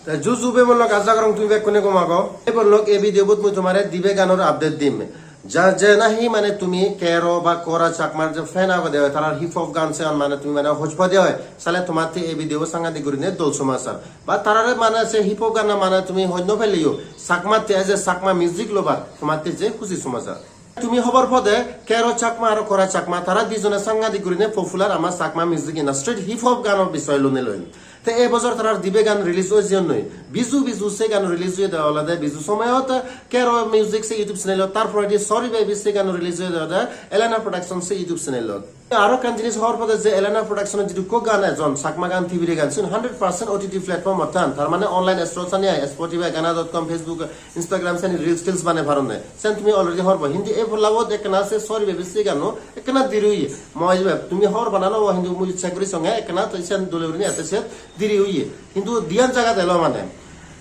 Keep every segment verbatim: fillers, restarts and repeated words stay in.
Te ju ju bebonlok, aja gorong tumi bekkune gom ago. Bebonlok, ei video bot mui tomare dibe ganor update dim. Ja je nahi mane tumi Kero ba Kora Chakmar je fan agode oi, tarar hip hop gan se mane tumi mane hoj pode oi, sale tomatte ei video bo sangadik gurine dol somachar. Ba tarare mane se hip hop gan mane tumi hoj no peleyo, Chakmatte as a Chakma music lover, tomatte je huji somachar. Tumi hobor pode, Kero Chakma aro Kora Chakma, tara dijone sangadik gurine popular ama Chakma music industry-t hip hop gano bisoy lone loi. Te ei bojor tarar dibe gan release oi jeyonnoi. Biju Biju se gan release oyede olode Biju somoyot Kero Music se YouTube channel-ot, tar poredi Sorry Baby se gan release oyede olode Elena Production se YouTube channel-ot. Aro ekkan jinis hobor pode je Elena Production-ot jidukko gan ejon, Chakma gan, Tibire gan, sigun hundred percent O T T platform-ot tan, tar mane online store sani ai, Spotify, Gaana dot com, Facebook, Instagram seni reels teels banei paronne. Sen tumi already hobor po. Hintu ei polla bot ekkena se Sorry Baby se gano ekkena diri oye. Moi ibe tumi hobor pana no, hintu mui check guri songe ekkena to sen dole guri ni ate se diri oye. Hintu diyan jagat elo mane.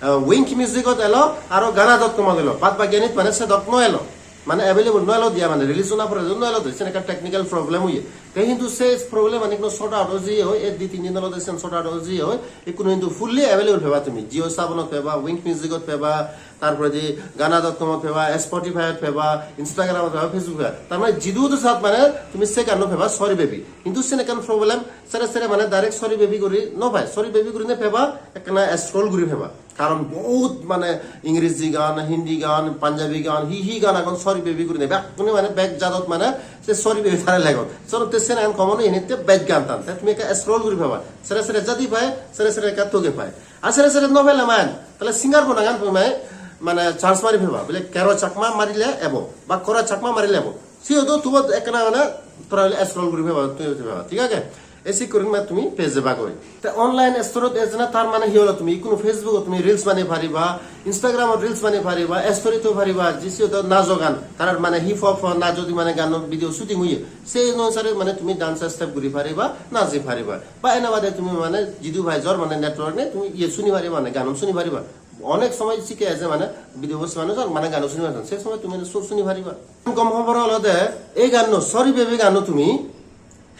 Ah, Wynk Music ot elo, aro Gaana dot com ot elo. Bad baki anit mane se dok no elo. Mane available no elo diya mane release ona pore no elo de. Sen ekka technical problem oye. Te hintu se problem ani kono sort out oye oi, ei di tin din olode sen sort out oye oi. Ikkunu hintu fully available peba tumi. JioSaavn ot peba, Wynk Music ot peba, tar poredi Gaana dot com ot peba, Spotify ot peba, Instagram ot peba, Facebook ot peba. Tar mane jidu to sat mane tumi se gano peba Sorry Baby. Hintu sen ekkan problem, sere sere mane direct Sorry Baby guri no pai. Sorry Baby guri ne peba, ekkena scroll guri peba. Karon bohut mane Ingreji gan, Hindi gan, Punjabi gan, hi hi gan agon Sorry Baby guri ne. Bekkune mane bek jadot mane se Sorry Baby tare legon. Senotte sen ekkan common oye, enitte bek gan tan. Te tumi ekka scroll guri peba. Sere sere jadi pai, sere sere ekka toge pai. Ar sere sere no pele man, tale singer bo nangan tumi mane, mane search mari peba. Bole Kero Chakma marile ebo, ba Kora Chakma marile ebo. Siyot do tubot ekkena mane tora bole scroll guri peba, tumi peba, thik age? Ei sik guri mane tumi pei jeba goi. Te online store ot ejena tar mane hi holo, tumi ikkunu Facebook ot tumi reels banei pariba, Instagram ot reels banei pariba, story to pariba, je siyot do najo gan, tarar mane hip hop najo di mane gano video shooting oye. Se onusare mane tumi dance step guri pariba, naji pariba. Ba ena bade tumi mane jidu pai jor mane network nei, tumi iye suni pariba, mane ganun suni pariba. Onek somoy sikke eje mane video bo se manuj mane ganun suni pariba. Se somoy tumi sur suni pariba. Gom hobor olode ei ganno, Sorry Baby ganno tumi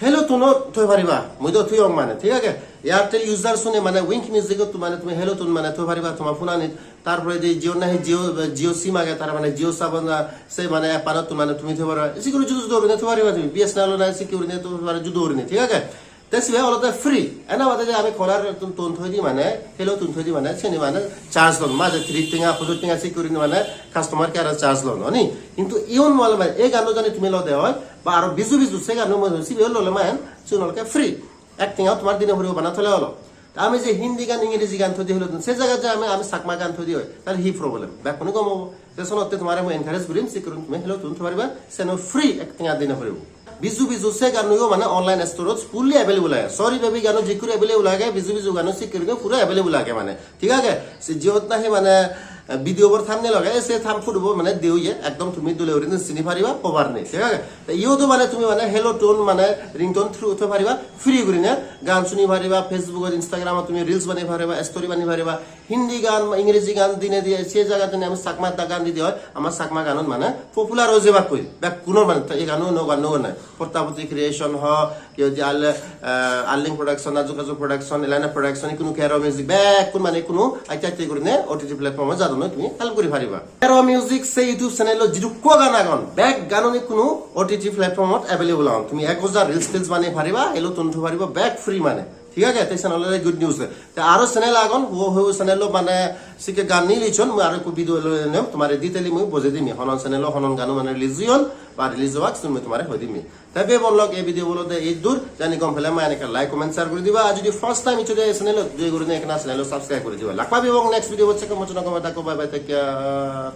Hello Tune ot thoi pariba. Mui do thoyong mane, thik age? Airtel user sune mane Wynk Music ot mane tumi Hello Tune mane thoi pariba toma phone anit. Tar poredi Jio nahi Jio, Jio sim age, tar mane JioSaavn se mane app anot mane tumi thoi pariba. Esi guri judo judo gurine thoi pariba tumi. B S N L nahi sikke gurine thoi pariba judo gurine, thik age? Te sibe olode free. Ena bade je ami caller tun, tun thoi di mane, Hello Tune thoi di mane, seni mane charge lon. Maje tris tenga, pojoj tenga sikke gurine mane customer care charge lon, oni? Hintu iun mane, ei ganno jodi tumi lode oi, ba aro Biju Biju se ganno mane sibe lole mane, siun olode free. Ek tenga tomar dine puribo bana thole olo. Ta ami je Hindi gan, Ingreji gan thoi di Hello Tune, se jagat je ami, ami Chakma gan thoi di oi, tale hi problem? Bekkune gom obo. Te senotte tomare mui encourage gurim, sikke guri tumi Hello Tune thoi pariba, seno free, ek tenga dine puribo. Biju Biju se ganno yo mane online store ot fully available age. Sorry Baby ganno jikkur available age, Biju Biju ganno sikke guri puro available age mane. Thik age? Se jiyot nahi mane, eh, video bor thumbnail age, se thumb photo bo mane de oye, ekdom tumi dole guri sini pariba, hobar nei, thik age? Te iyot do mane tumi mane Hello Tune mane ringtone through thoi pariba, free gurine gan suni pariba, Facebook ot, Instagram ot tumi reels banei pariba, story banei pariba, Hindi gan, Ingreji gan dine diye, se jagat dine ami Chakma da gan di di oi, ama Chakma ganun mane popular oi jebakkoi, bekkunor mane, te ei ganun no gan no gan nei. Pottapoti Creation ho, Iyot je Al-, eh, Arling Production, Aju Kaju Production, Elena Production, ikkunu Kero Music, bekkun mane ikkunu aste aste gurine O T T platform-ot jadon tumi help guri pariba. Kero Music se YouTube channel-ot jidukko gan agon, bek ganun ikkunu O T T platform-ot available agon. Tumi ek hajar reels teels banei pariba, Hello Tune thoi pariba, bek free mane. Thik age? Te sen olode good news. Te aro channel agon, huo huo channel-o mane sikke gan ni lichon, mui aro ekko video loi anem, tomare detail-i mui bujei dim, honon channel-o honon gano mane release oyon, ba release obak, sun mui tomare hoi dim. Te bebonlok ei video bo olode iddur, jodi gom pele mane ekka like, comment, share guri diba. Ar jodi first time iccho de ei channel-ot, doye gurine ekkena channel-o subscribe guri diba. Lak pebong next video bot, se ekka mocchona gome thakko, bye bye, take care.